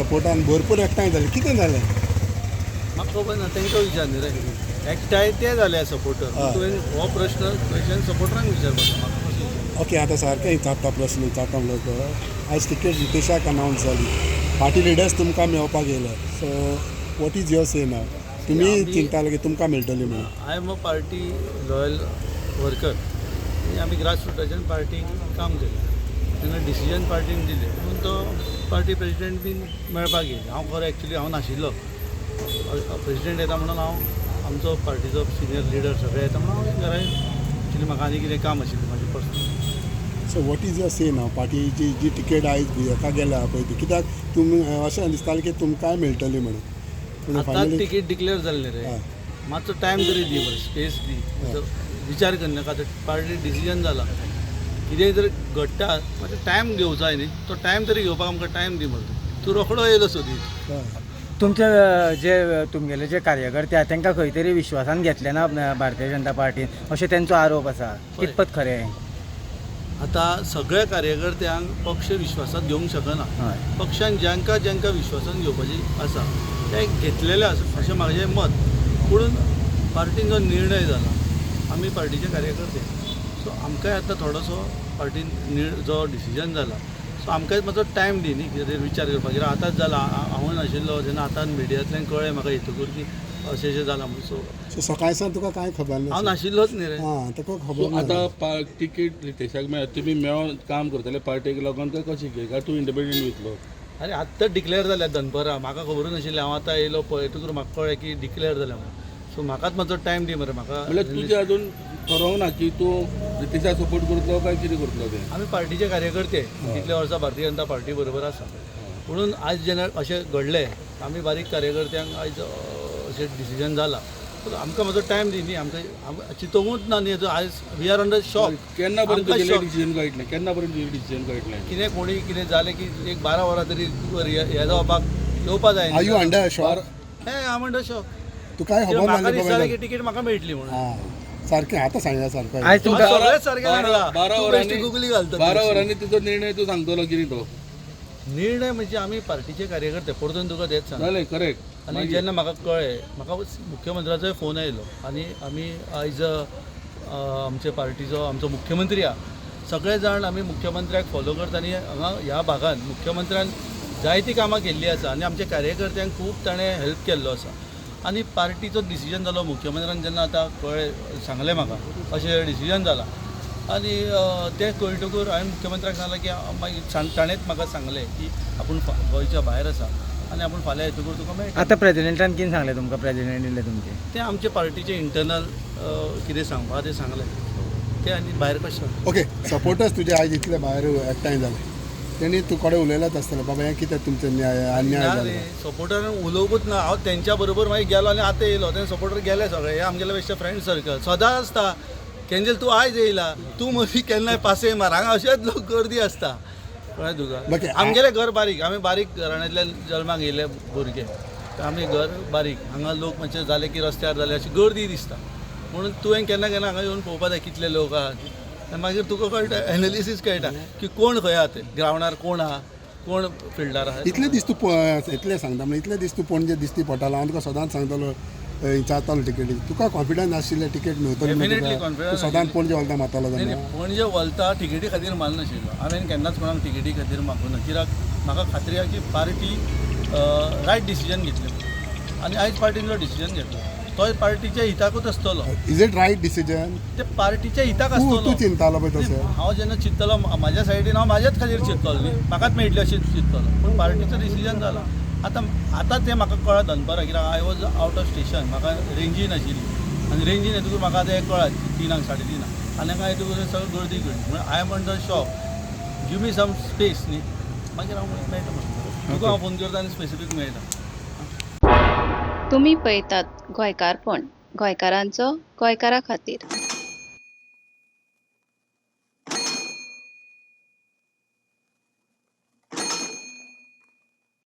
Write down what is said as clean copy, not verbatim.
सपोर्टान भरपूर एकठांय जाले. कितें जालें? म्हाका खबर ना, तांकां विचार न्ही रे. एकठांय ते जाले सपोर्टर. तुवें हो प्रश्न क्वेशन सपोर्टरांक विचारपाचो, म्हाका कसो विचार? ओके, आतां सारकें विचारता, प्रश्न विचारता म्हणल्यार आयज तिकेट रितेशाक अनावन्स जाली, पार्टी लिडर्स तुमकां मेळपाक येयले, so what is your say now? तुमी चिंताले की तुमकां मेळटली म्हणून? I am a party loyal worker आनी आमी ग्रास रुटाच्यान पार्टीक काम केलें. तेन्ना डिसिजन पार्टीन दिलें म्हणून तो पार्टी प्रेजिडेंट बीन मेळपाक येयले. हांव खरो एक्चुली हांव नाशिल्लो. प्रेजिडेंट येता म्हणून हांव, आमचो पार्टीचो सिनियर लिडर सगळे येता म्हणून हांव घरा. एक्चुली म्हाका आनी कितें काम आशिल्लें म्हाजें personal. So what is your say now? पार्टीची जी तिकेट आयज हेका गेल्या पळय ती कित्याक तुमी अशें दिसतालें की तुमकांय मेळटली म्हणून, पूण आतां फायनली तिकीट डिक्लेअर जाल्लें रे. मातसो टायम तरी दी मरे, स्पेस दी. मातसो विचार करनाका. आतां पार्टी डिसिजन जाला, कितेंय जर घडटा मातसो टायम घेवचो जाय न्ही. तो टायम तरी घेवपाक आमकां टायम दी मरे. तूं रोखडो येयलो सोदीत. तुमचे जे तुमगेले जे कार्यकर्ते आहा, तांकां खंय तरी विश्वासान घेतले ना भारतीय जनता पार्टीन, अशें तेंचो आरोप आसा. कितपत खरें? आतां सगळ्या कार्यकर्त्यांक पक्ष विश्वासात घेवंक शकना. पक्षान जांकां जांकां विश्वासान घेवपाची आसा ते घेतलेले आसा, अशें म्हाजें मत. पुणून पार्टीन जो निर्णय जाला, आमी पार्टीचे कार्यकर्ते, सो आमकांय आतां थोडोसो पार्टीन जो डिसिजन जाला, सो आमकांय मातसो टायम दी न्ही कितें विचार करपाक. कित्याक आतांच जाला, हांवूय नाशिल्लो जेन्ना. आतां मिडियांतल्यान कळ्ळें म्हाका येतकूर की अशें अशें जालां म्हणून. सो सो सकाळी सावन तुका कांय खबर हांव ना? नाशिल्लोच न्ही रे. आं, तुका सो खबर ना. आतां तिकीट रितेशाक मेळ्ळा, तुमी मेळोन काम करतले पार्टेक लागून काय कशें कितें, काय तूं इंडिपेंडंट वयतलो? अरे, आत्तां डिक्लेअर जाल्या दनपरां. म्हाका खबरूच नाशिल्लें. हांव आतां येयलो पळयतकूच म्हाका कळ्ळें की डिक्लेअर जालें म्हणून. सो म्हाकाच मातसो टायम दी मरे म्हाका. म्हणल्यार तुजें अजून ठरोवंक ना की तूं रितेशाक सपोर्ट करतलो काय कितें करतलो तें? आमी पार्टीचे कार्यकर्ते, इतले वर्सां भारतीय जनता पार्टी बरोबर आसा. म्हणून आयज जेन्ना अशें घडलें, आमी बारीक कार्यकर्त्यांक आयज अशें डिसिजन जाला. पूण आमकां मातसो टायम दी न्ही. आमकां चिंतोवूच ना न्ही. आयज we are under shock. केन्ना पर्यंत आमकां तुगेलें shock. डिसिजन कळटलें? केन्ना पर्यंत तुजें डिसिजन कळटलें? कितें कोणी कितें जालें की एक 12 वरां तरी हें जावपाक येवपा जाय. Are you under shock? हें, हांव अंडर शॉक. तुकाय खबर म्हाका नासलें? दिसतालें की बाबा तिकीट म्हाका मेळटली म्हणून. आं, सारकें आतां सांगया सारको. आयज तुमकां सगळेच सारकें सांगलां. 12 तूं वरांनी बेश्टी गुगली घालता. 12 वरांनी तुजो निर्णय तूं सांगतलो कितें तो? निर्णय म्हणजे आमी पार्टीचे कार्यकर्ते, परतून तुका तेच सांग. जालें, करेक्ट. आनी जेन्ना म्हाका कळ्ळें, म्हाका मुख्यमंत्र्याचोय फोन आयलो आनी आमी आयज आमचे पार्टीचो आमचो मुख्यमंत्री आहा, सगळे जाण आमी मुख्यमंत्र्याक फॉलो करता. आनी हांगा ह्या भागान मुख्यमंत्र्यान जायतीं कामां केल्लीं आसा आनी आमच्या कार्यकर्त्यांक खूब ताणें हेल्प केल्लो आसा. आनी पार्टीचो डिसिजन जालो, मुख्यमंत्र्यान जेन्ना आतां कळ्ळें, सांगलें म्हाका अशें डिसिजन जाला आनी तें कळटकूर हांवें मुख्यमंत्र्याक सांगलें की मागीर ताणेंच म्हाका सांगलें की आपूण गोंयच्या भायर आसा आनी आपूण फाल्यां येतकूर तुका मेळटा. आतां प्रेजिडेंटान कितें सांगलें तुमकां, प्रेजिडेंट येयले तुमचे? तें आमचे पार्टीचे इंटरनल कितें सांगपा तें सांगलें तें आनी भायर कशें. ओके, सपोर्टर्स तुजे आयज इतले भायर एकठांय जाले, तेणी तूं कडेन उलयलाच आसतलें, बाबा हें कितें तुमचें न्याय अन्याय ना जालो? रे, सपोर्टरान उलोवकूच ना. हांव तेंच्या बरोबर मागीर गेलो आनी आतां येयलो तें सपोर्टर गेले सगळे. हे आमगेले बेश्टे फ्रेंड सर्कल सदां आसता. केंजल, तूं आयज येयला, तूं मदीं केन्नाय पासय मार, हांगा अशेंच लोक गर्दी आसता. कळ्ळें तुका? आमगेलें घर बारीक. आमी बारीक घराण्यांतल्यान जल्माक येयले भुरगे. आमी घर बारीक. हांगा लोक मातशे जाले की रस्त्यार जाले अशी गर्दी दिसता. म्हणून तुवें केन्ना केन्ना हांगा येवन पळोवपा जाय कितले लोक आहात. आनी मागीर तुका कळटा, एनालिसीस कळटा की कोण खंय आहा ते, ग्रावंडार कोण आहा, कोण फिल्डार आहा. इतले दीस तूं इतलें सांगता म्हणल्यार इतले दीस तूं पणजे दिसती पडटालो. हांव तुका सदांच सांगतालो, विचारतालो तिकेटी. तुका कॉन्फिडन्स आशिल्लें तिकेट मेळटली म्हणून Definitely तुका? Confidence तूं सदांच पणजे वलता मारतालो न्ही. तेन्ना. न्ही, पणजे वलता तिकेटी खातीर मारनाशिल्लो. हांवें केन्नाच कोणाक तिकेटी खातीर मागूं ना, कित्याक म्हाका खात्री आहा की पार्टी रायट डिसिजन घेतली आनी आयज पार्टीन जो डिसिजन घेतला तोय पार्टीच्या हिताकूच आसतलो. Is it right decision? ते पार्टीच्या हिताक तूं आसतलो. तूं चिंतालो पळय तशें? हांव जेन्ना चिंतलो म्हाज्या सायडीन, हांव म्हाज्याच खातीर चिंततलो न्ही, म्हाकाच मेळटली अशें चिंततलो. पूण पार्टीचो डिसिजन जाला. आतां आतां तें म्हाका कळ्ळां दनपारां, कित्याक I was out of station, म्हाका रेंजी नाशिल्ली आनी रेंजीन येतकूच म्हाका आतां हें कळ्ळां 3ांक, 3:30 आनी हांगा येतकूच सगळी गर्दी कळ्ळी. म्हणून I am under shock. Give me some space न्ही, मागीर हांव मेळटा म्हणून तुका हांव फोन करता आनी स्पेसिफीक मेळटा. तुमी पळयतात गोंयकारपण, गोंयकारांचो गोंयकारा खातीर.